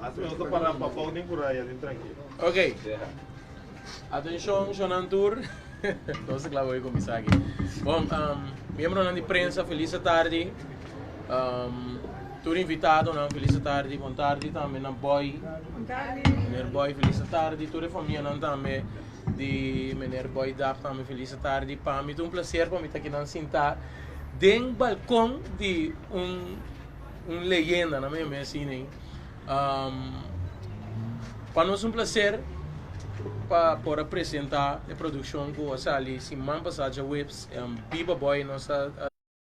Mas nos ta para pafou den kuraya den trankil. Ok. Atenshon shonan tur. Nos ta kla bo kuminsá aki. Bon, miembronan di prensa felis atardi. Tur invitadonan felis atardi. Bon tardi tambe na Boy. Meneer Boy felis atardi. Tur e famianan tambe di meneer Boy Dap tambe felis atardi. Pa mi ta un plaser pa mi ta akinan sintá den balkon di un un leyenda na mi mes asina. Pa nos un placer pa por a presenta e produccion cu a sali siman pasa djaweps, Biba Boy nos a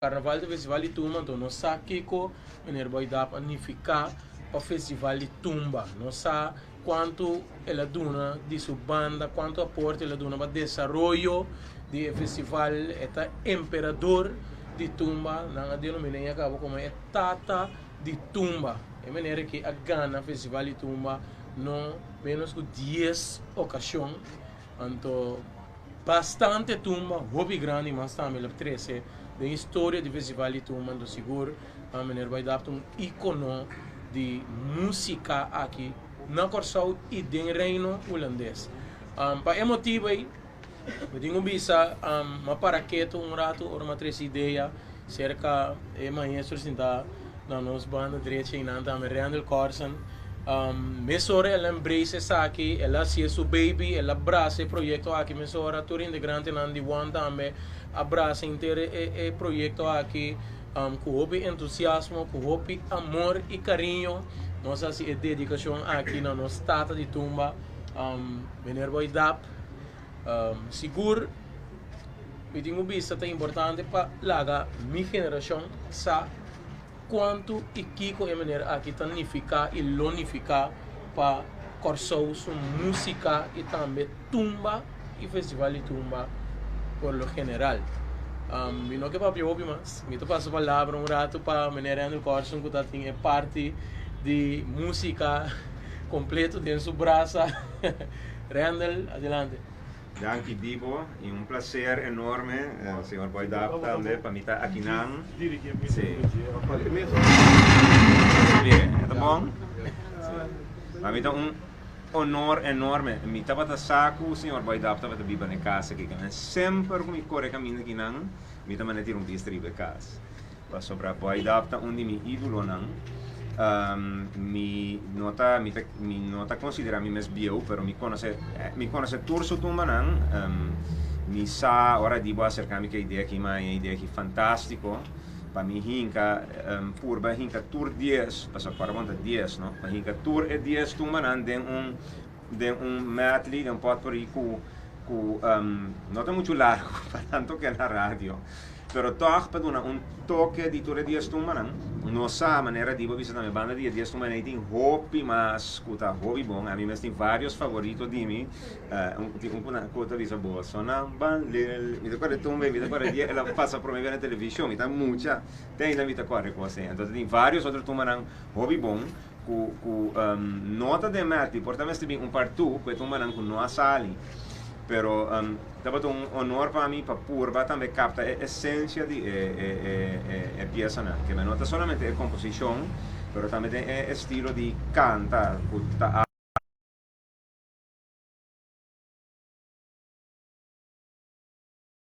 Carnaval ta festival di tumba anto nos sa kico meneer Boy Dap a nifica pa festival di tumba nos sa cuanto el a duna di su banda cuanto aporte el a duna pa desaroyo di e festival e ta emperador di tumba nan a denomina e acaba como e tata di tumba. E manera ki a gana Festival di Tumba no menos ku dies okashon. Anto bastante tumba hopi grandi mas tambe lo trese den historia di Festival di Tumba. Anto sigur meneer Boy Dap ta un ikono di musika aki na Kòrsou i den Reino Hulandes. Pa e motibu ei Mi tin ku bisa m'a para ketu un ratu ora m'a trese idea serka e maestro sintá na nos banda drechi einan tambe, Randall Carson. Mesora el a embrace esaki, el a hasié su baby, el a brasa e proyekto aki mesora. Tur integrantenan di one tambe a brasa henter e proyekto aki ku hopi entusiasmo, ku hopi amor i kariño. Nos a hasi e dedikashon aki na nos tata di tumba, Meneer Boy Dap. Sigur mi tin ku bisa ta importante pa laga mi generashon sa kuantu i kiko e manera aki ta nifiká i lo nifiká pa Kòrsou su músika i tambe tumba i festival di tumba por lo general. Mi no ke papia hopi mas, mi ta pasa palabra un ratu pa meneer Randall Corson ku ta tin e parti di músika kompleto den su brasa. Randall, adelante. Danki Bibo y un placer enorme señor Boy Dap tambe pa mi ta akinan. Sí. Ta bon? Pa mi ta un honor enorme. Mi tabata sa cu señor Boy Dap tabata biba na e cas aki. Semper cu mi core caminda akinan mi ta manda tira un bista riba e cas. Pasobra Boy Dap ta un di mi ídolonan. Mi no ta mi ta mi no ta konsiderá mi mes bieu, pero mi konosé mi konosé tur su tumbanan. Mi sa ora di bo aserká mi ku e idea aki, ma e idea aki fantástiko pa mi hinka purba hinka tur dies, pasobra kòrda bon ta dies no, pa hinka tur e dies tumbanan den un den un medley, den un potpourri ku ku no ta muchu largu pa nan toke na radio. Pero tòg pa duna un toke di tur e dies tumbanan, nos sa manera di bo bisa tambe banda di e dies tumbanan ei tin hopi mas ku ta hopi bon. Ami mes tin varios favorito di mi. Tin un ku nan ku ta bisa bosonan ban lel. Mi ta kòrda e tumba ei, mi ta kòrda e dia el a pasa promé bia na televishon. Mi ta mucha te ainda mi ta kòrda e kos ei. Anto tin varios otro tumbanan hopi bon ku ku no ta den mèrk di por ta mester bin un part two ku e tumbanan ku no a sali. Pero tabata un honor pa mi pa purba tambe kapta e esensia di e e e e piesanan. Ke no ta solamente e komposishon, pero tambe den e estilo di kanta ku ta.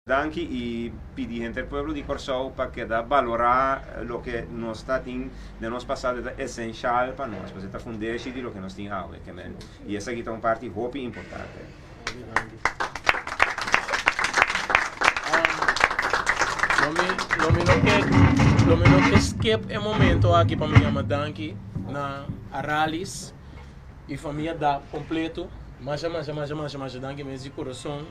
Danki i pidi henter pueblo di Kòrsou pa keda balorá loke nos ta tin den nos pasado e ta esenshal pa nos pasobra e ta fundeshi di loke nos tin awe ke men i esaki ta un parti hopi importante. Lo mi lo mi no ke lo mi no ke skip e momento aki pa mi yama danki na Aralis i famia Dap kompleto masha masha masha masha masha danki mes di kurason.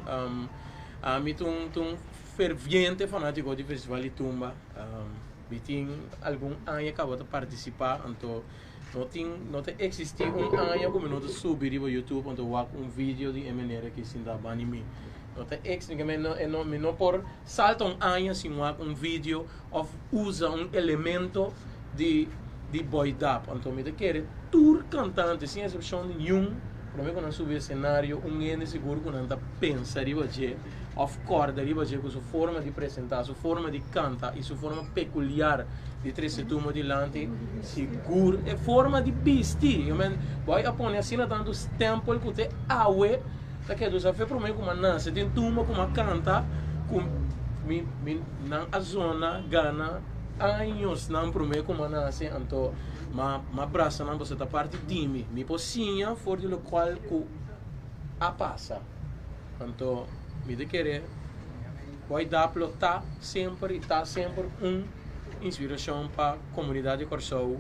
Ami ta un ta un ferviente fanátiko di Festival di Tumba. Mi tin algun aña kaba ta partisipá, anto no tin no ta eksistí un aña ku mi no ta subi riba YouTube anto wak un video di e manera ki sinta bani mi. No ta eks mi no e no mi no por salta un aña sin wak un video òf usa un elemento di di Boy Dap. Anto mi ta kere tur kantante sin eksepshon di niun. Promé ku nan subi esenario un hende sigur ku nan ta pensa riba dje òf kòrda riba dje ku su forma di presentá, su forma di kanta i su forma pekuliar di trese tumba dilanti, sigur e forma di bisti. Yo men, Boy a pone asina tantu stèmpel ku te awe ta keda usa fe promé ku mi a nase den tumba ku mi a kanta ku mi mi nan a zona gana añosnan promé ku mi a nase anto Ma ma brasa nan boso ta parti di mi. Mi por siña for di lokual ku a pasa. Anto mi ta kere Boy Dap lo ta semper i ta semper un inspirashon pa komunidat di Kòrsou,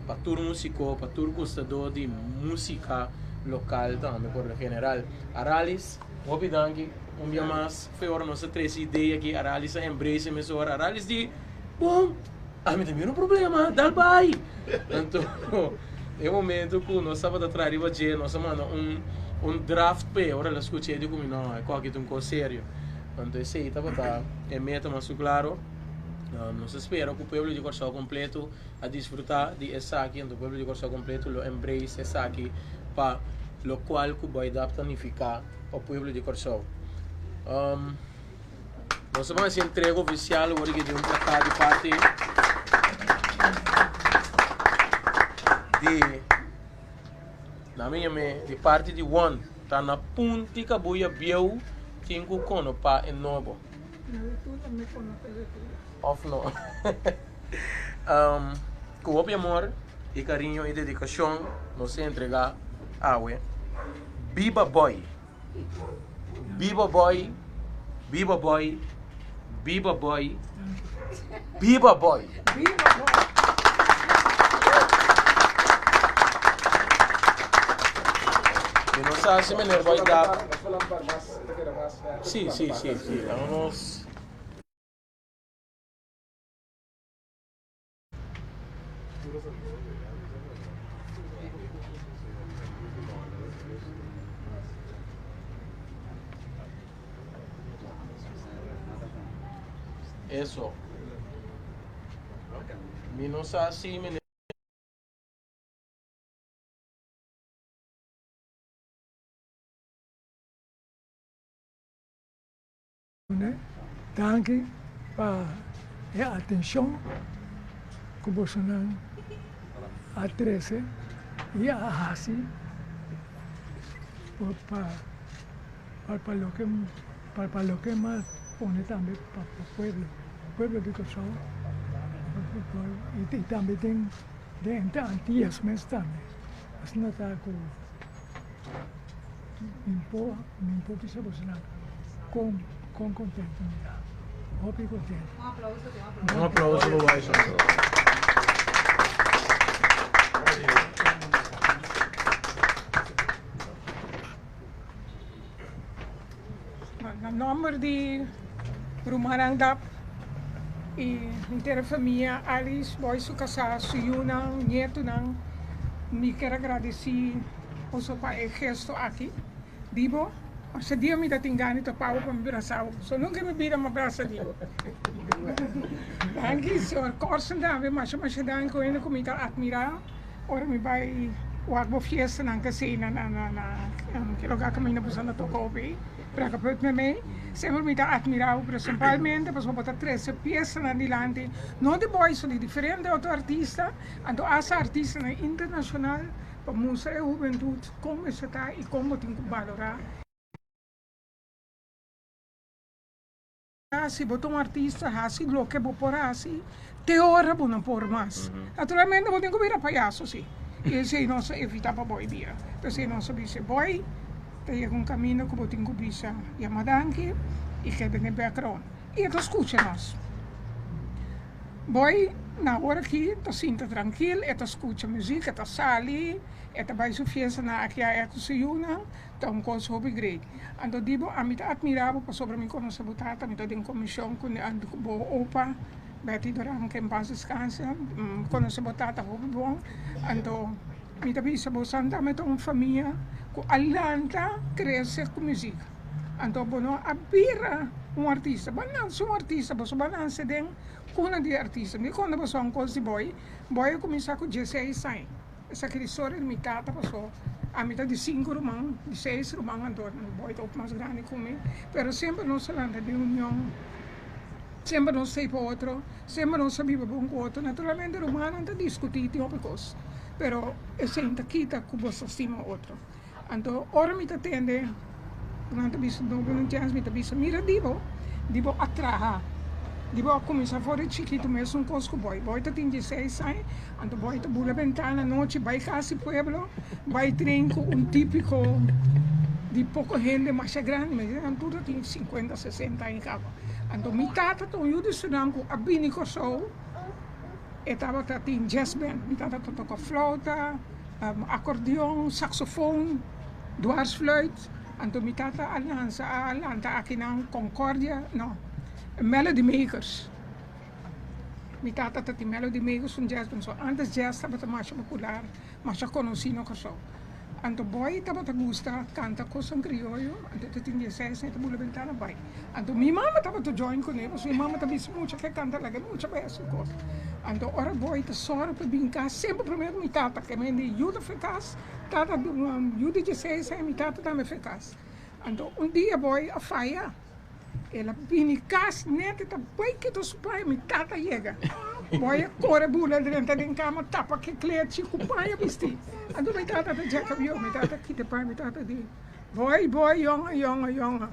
pa tur músiko, pa tur gustadó di músika lokal tambe por lo general. Aralis, hopi danki un bia mas. Fe ora nos a trese idea aki, Aralis a embrace mesora. Aralis di, Bon! Ami ta mira un problema, dal bai! Anto, e momento ku nos tabata traha riba dje, nos a manda un un draft p'e, ora el a skucha e di ku mi, no, e koki ta un kos serio. Anto esei tabata e meta mas ku klaro. Nos a spera ku pueblo di Kòrsou kompleto a disfrutá di esaki, anto pueblo di Kòrsou kompleto lo embrace esaki pa lokual ku Boy Dap ta nifiká pa pueblo di Kòrsou. Nos ta ban hasi entrega ofisial ora ke di un plakat di parti di na mi yam'é di parti di One ta na punti kabuya bieu tin ku konopa e nobo. Of no. Ku hopi amor i kariño i dedikashon nos ta entrega awe Biba Boy. Biba boy, biba boy, biba boy, biba boy. Biba boy. Mi no sa si meneer Boy Dap. Sí, sí, sí, sí. Vámonos. Eso. Mi no sa si mi. Danki pa e atencion cu bosonan a trece y a haci pa loke pa loke mas pone tambe pa pueblo, pueblo di Kòrsou y tambe den den Antillas mes tambe asina ta cu. Mi por mi por bisa boso nan kon kon contento mi ta hopi contento. Un aplauso un aplauso pa Wyson. Na nomber di rumannan Dap y henter e famia Alice Boy su casá, su yunan, nietunan, mi kier a gradeci boso pa e gesto aki di bo. Ose dia mi ta tin gana di topa bo pa mi brasa bo, pasobra nunca mi bida mi a brasa di bo. Danki señor Corsen tambe, masha masha danki un hende cu mi ta admira. Ora mi bai wak bo fiestanan ke si na na ke lugar kaminda bo sa na toka hopi Brakkeput memey semper mi ta admira bo principalmente pasobra bo ta trese piesanan dilanti no di boy so di diferente otro artista anto hasta artistanan internacional pa mustra e hubentud kon mester ta y kon bo tin ku balora. Si bo ta un artista, hasi loke bo por hasi te ora bo no por mas. Naturalmente bo tin ku bira payaso si. I esei nos a evita pa Boy bira. P'esei nos a bisa Boy ta yega un kaminda ku bo tin ku bisa yama danki i keda den e background. I e ta skucha nos. Boy na ora aki ta sinta trankil, e ta skucha muzik, e ta sali, e ta bai su fiestanan aki aya ku su yunan. Ta un kos hopi great. Anto di bo, ami ta admira bo pasobra mi konosé bo tata, mi ta den komishon ku bo opa, Betty Doran, ke en pas deskanse. Mi konosé bo tata hopi bon. Anto mi ta bisa bo Santa mi ta un famia ku a lanta krese ku muzik. Anto bo no a bira un artista. Bo a nanse un artista, boso bo a nanse den kuna di artista. Mi konta boso un kos di Boy. Boy a kuminsá ku dieseis aña. Esaki di historia di mi tata paso ami ta di sinku ruman, di seis ruman anto Boy ta hopi mas grandi ku mi, pero semper nos a lanta den union, semper nos ta ei pa otro, semper nos a biba bon ku otro. Naturalmente rumannan ta diskutí tin hopi kos, pero esei ta kita ku bo ta stima otro. Anto ora mi ta tende nan ta bisa no bo no chèns mi ta bisa mira di bo, di bo a traha, di bo a kuminsá for di chikitu mesun kos ku boy, boy ta tin dieseis aña anto boy ta bula bentana anochi bai kas di pueblo bai train ku un tipiko di poko hende masha grandi mi nan tur ta tin sinkuenta sesenta aña kaba anto mi tata ta un yu di Surinam ku a bini Kòrsou e tabata tin jazz band mi tata ta toka flauta. Acordeon, saxofoon, dwarsfluit, anto mi tata a lansa a lanta akinan Concordia, no, Melody Makers. Mi tata ta tin Melody Makers un jazz band, so antes jazz tabata masha popular, masha conoci na Kòrsou. Anto Boy tabata gusta canta cosnan crioyo, anto ta tin dieseis aña ta bula bentana bai. Anto mi mama tabata join kuné pasobra mi mama ta bisa mucha ke kanta laga e mucha bai hasi kos. Anto ora boy ta sòru pa bin kas semper promé ku mi tata ke mende yuda fe kas, tata yu di dieseis aña mi tata tambe fe kas. Anto un dia boy a faya, el a bini kas nèt e ta bai kita su paña mi tata yega. Boy a kore bula drenta den kama tapa ke klechi ku paña bisti. Anto mi tata ta djaka bieu, mi tata kita e paña mi tata di. Boy, boy, jongen, jongen, jongen.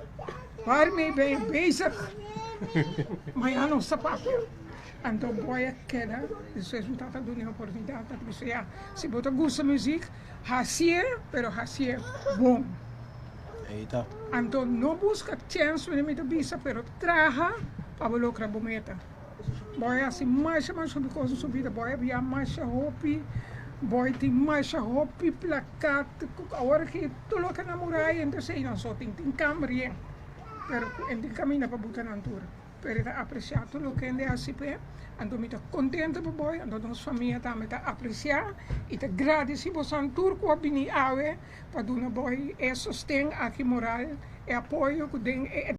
Waarmee ben je bezig? Mañana nos ta papia. Anto boy a keda, despues mi tata duna e oportunidad, tata bisa, ya, si bo ta gusta muziek, hacié, pero hacié bon. Ahí ta. Anto no busca chens, manera mi ta bisa, pero traha pa bo logra bo meta. Boy a hasi masha masha hopi kos den su bida, boy a bia masha hopi, boy tin masha hopi plakat, awor ki tur loke na muraya entonces einan so tin, tin kamber yen, pero ku e tin kaminda pa buta nan tur, pero e ta apresia tur loke hende hasi p'e, anto mi ta kontento pa boy, anto nos famia tambe ta apresia i ta gradisi bosan tur ku a bini awe pa duna boy e sosten aki moral, e apoyo ku den e.